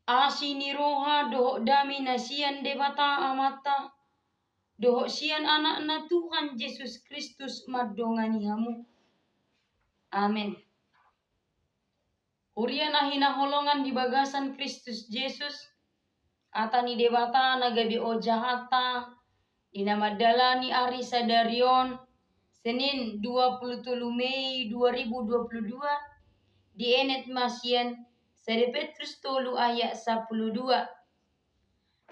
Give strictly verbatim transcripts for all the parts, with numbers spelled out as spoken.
Asi ni roha dohot dame na sian Debata Amanta, dohot sian Anakna Tuhan Jesus Kristus mandongani hamu. Amen. Huria na hinaholongan di bagasan Kristus Jesus, hata ni Debata na gabe ojahatta, di na mandalani ari sadari on, Senin dua puluh tolu Mei dua ribu dua puluh dua, dienet ma sian sada Petrus tolu ayat sampulu dua.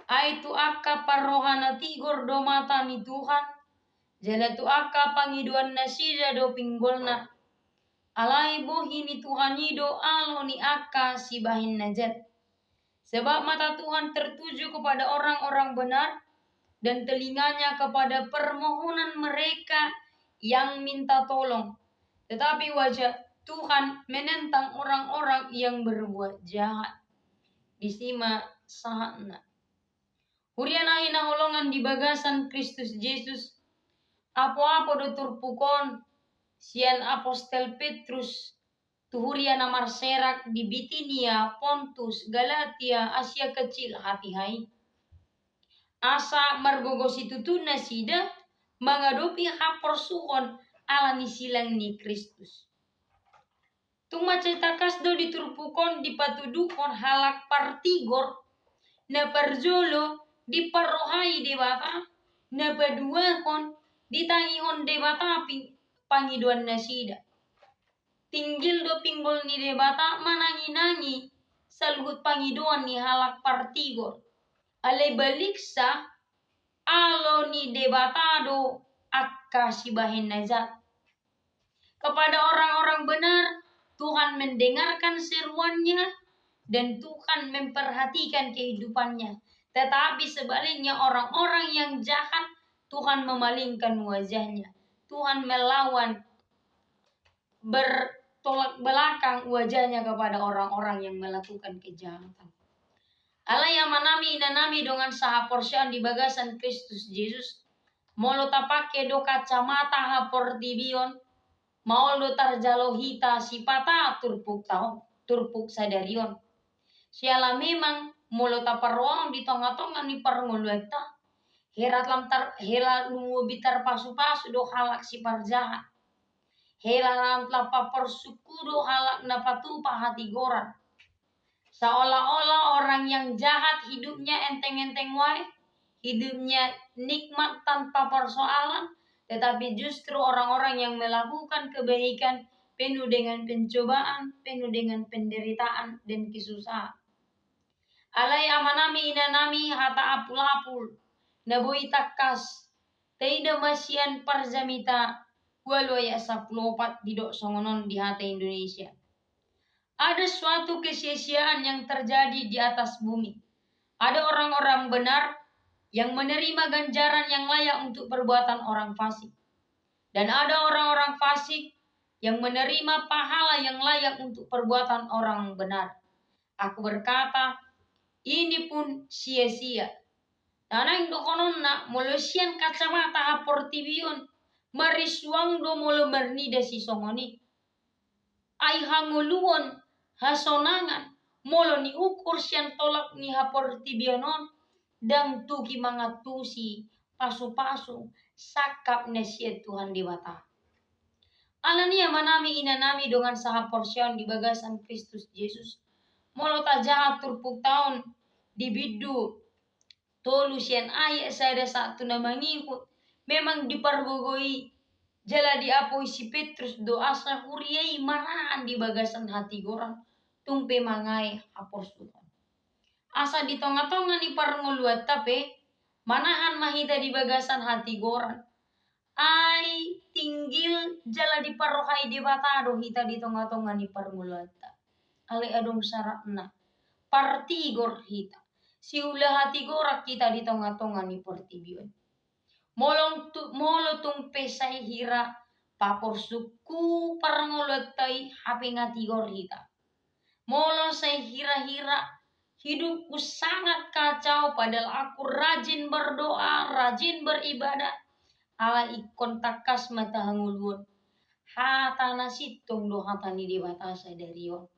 Ai tu angka parroha na tigor do mata ni Tuhan, jala tu angka pangidoan nasida do pinggolna. Alai bohi ni Tuhan i do alo ni angka sibahen na jat. Sebab mata Tuhan tertuju kepada orang-orang benar, dan telinganya kepada permohonan mereka yang minta tolong. Tetapi wajah Tuhan menentang orang-orang yang berbuat jahat. Disi ma sahatna. Huria na hinaholongan di bagasan Kristus Jesus, apoapo do turpuk on sian apostel Petrus tu huria na marserak di Bitinia, Pontus, Galatia, Asia Kecil, hatiha i. Asa margogo situtu nasida mangadopi haporsuhon ala ni silang ni Kristus. Tung mansai tangkas do di turpuk on dipatuduhon halak partigor, na parjolo diparrohai Debata, na paduahon ditangihon Debata ping-, pangidoan nasida. Tinggil do pinggol ni Debata manangi-nangi saluhut pangidoan ni halak partigor. Alai baliksa, alo ni Debata do angka sibahen na jat. Kepada orang-orang benar, Tuhan mendengarkan seruannya dan Tuhan memperhatikan kehidupannya. Tetapi sebaliknya, orang-orang yang jahat, Tuhan memalingkan wajahnya. Tuhan melawan, bertolak belakang wajahnya kepada orang-orang yang melakukan kejahatan. Alai amanami, inanami, dongan sahaporseaon di bagasan Kristus Jesus, molo tapangke do kacamata haportibion, maol do tarjalo hita sipata turpukta on, turpuk sadari on. Siala memang molo taparrohahon di tonga-tonga ni parngoluanta, hera lam tar-, hera lumobi tarpasu-pasu do halak siparjahat. Hera lam paporsukku do halak na patupa hatigoran. Seolah-olah orang yang jahat hidupnya enteng-enteng wae, hidupnya nikmat tanpa persoalan, tetapi justru orang-orang yang melakukan kebaikan penuh dengan pencobaan, penuh dengan penderitaan dan kesusahan. Alai amanami, inanami, hata apul-apul na boi tangkas taida ma sian Parjamita ualu ayat sampulu opat didok songon on di hata Indonesia. Ada suatu kesia-siaan yang terjadi di atas bumi. Ada orang-orang benar yang menerima ganjaran yang layak untuk perbuatan orang fasik. Dan ada orang-orang fasik yang menerima pahala yang layak untuk perbuatan orang benar. Aku berkata, ini pun sia-sia. Na naeng dohononna, molo sian kacamata haportibion, marisuang do molo marnida sisongon i. Ai hangoluan, hasonangan, molo niukur sian tolak ni haportibion on, ndang tuki mangantusi pasu-pasu sangkap na sian Tuhan Debata. Alani i amanami, inanami, dongan sahaporseaon di bagasan Kristus Jesus, molo tajaha turpukta on di bindu tolu sian ayat sada sahat tu na mangihut, memang dipargogoi jala diapoi si Petrus do asa huria i manahan di bagasan hatigoran, tung pe mangae haporsuhon. Asa di tonga-tonga ni parngoluanta pe, manahan ma hita di bagasan hatigoran. Ai tinggil jala diparrohai Debata do hita di tonga-tonga ni parngoluanta. Alai adong saratna. Partigor hita. Siula hatigoran hita di tonga-tonga ni portibi on. Molo tu-, molo tung pe sai hira paporsukku parngoluanta i, hape nga tigor hita. Molo sai hira-hira hidupku sangat kacau, padahal aku rajin berdoa, rajin beribadah, alai ingkon tangkas ma tahangoluhon. Hata na sintong do hata ni Debata sadari on.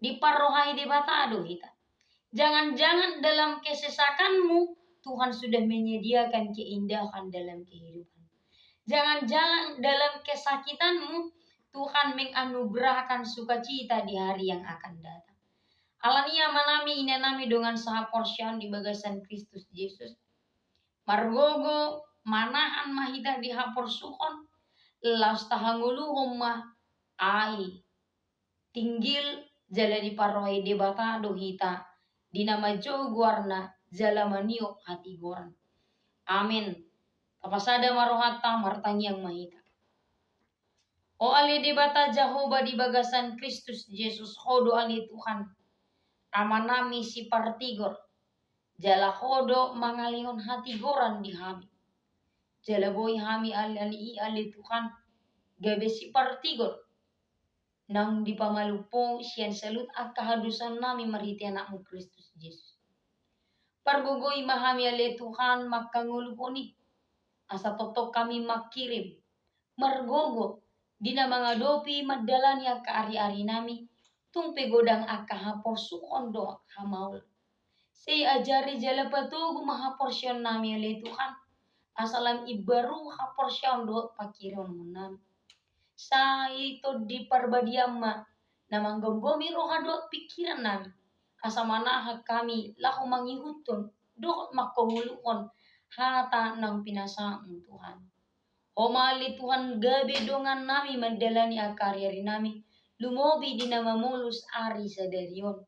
Diparrohai Debata do hita. Jangan-jangan dalam kesesakanmu, Tuhan sudah menyediakan keindahan dalam kehidupanmu. Jangan-jangan dalam kesakitanmu, Tuhan menganugerahkan sukacita di hari yang akan datang. Alani i, amanami, inanami, dongan sahaporseaon di bagasan Kristus Jesus, margogo manahan ma hita di haporsuhon, laos tahangoluhon ma ai tinggil jala diparrohai Debata do hita di na manjou goarna jala maniop hatigoran. Amen. Tapasada ma rohanta, martangiang ma hita. O ale Debata Jahowa di bagasan Kristus Jesus, Ho do ale Tuhan, Amanami sipartigor, jala Ho do mangalehon hatigoran di hami. Jala boi hami alani i ale Tuhan, gabe sipartigor, naung dipamalum Ho sian saluhut angka hadosaonnami marhite Anakmu Kristus Jesus. Pargogoi ma hami ale Tuhan mangkangoluhon i, asa tongtong hami mangkirim, margogo di na mangadopi mandalani angka ariarinami, tung pe godang angka haporsuhon dohot hamaolon. Sai ajari jala patogu ma haporseaonnami ale Tuhan, asa lam imbaru haporseaon dohot pangkiriononnami. Sai Tondi Parbadiam ma na manggomgomi roha dohot pingkirannami, asa manahan hami laho mangihuthon dohot mangkangoluhon hata naung pinasahatmu Tuhan. Ho ma ale Tuhan gabe dongannami mandalani angka ariarinami, lumobi di na mamolus ari sadari on.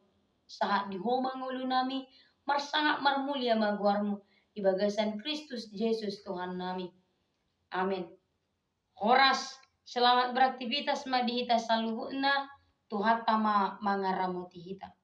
Sahat di Ho ma ngolunami, marsangap marmulia ma goarmu di bagasan Kristus Jesus Tuhannami. Amen. Horas, selamat beraktivitas ma di hita saluhutna, Tuhanta ma mangaramoti hita.